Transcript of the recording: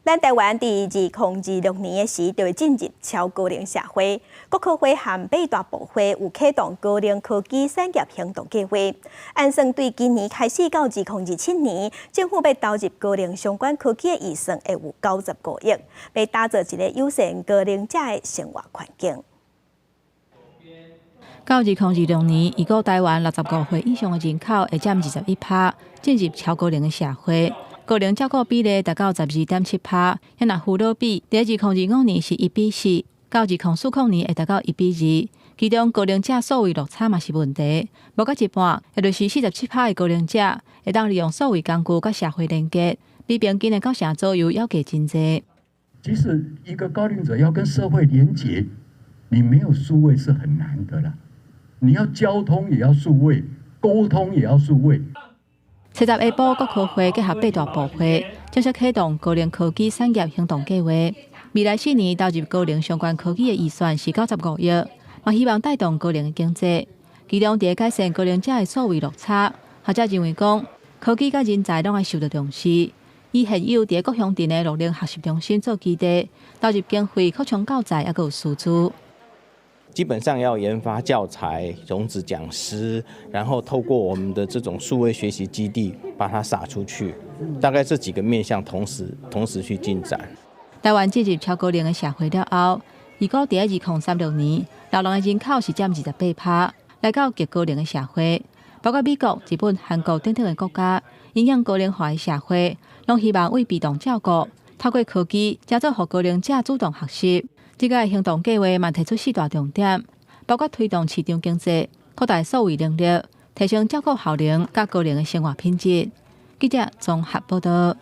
咱台灣佇2026年的時，就會進入超高齡社會。國科會和八大部會有啟動高齡科技產業行動計劃，按算對今年開始到2027年，政府欲投入高齡相關科技的預算會有95億，欲打造一個友善高齡者的生活環境。到2026年，預估台灣65歲以上的人口會佔21趴，進入超高齡的社會。高齡照顧比例達到12.7趴，若扶老比，佇2025年是1比4，到2040年會達到1比2。其中高齡者數位落差嘛是問題，無到一半，也就是47趴的高齡者會當利用數位工具佮社會連結，比平均的9成左右猶低真濟。其實一個高齡者要跟社會連結，你沒有數位是很難的啦。你要交通也要數位，溝通也要數位。七十下晡，國科會結合八大部會，正式啟動高齡科技產業行動計劃。未來4年投入高齡相關科技的預算是95億，嘛希望帶動高齡的經濟。其中，佇改善高齡者的數位落差，學者認為講，科技佮人才攏愛受到重視。以現有佇各鄉鎮的樂齡學習中心做基地，投入經費擴充教材，猶閣有師資。基本上要研發教材、種子講師，然後透過我們的這種數位學習基地，把它撒出去，大概這幾個面向同時去進展。台灣進入超高齡的社會了後，預估佇2036年，老人的人口是佔28趴，來到極高齡的社會，包括美國、日本、韓國等等的國家，因應高齡化的社會，攏希望為被動照顧，透過科技，藉做予高齡者主動學習。這個行動計劃嘛提出四大重點，包括推動市場經濟、擴大數位能力、提升照顧效能、佮高齡的生活品質。記者綜合報道。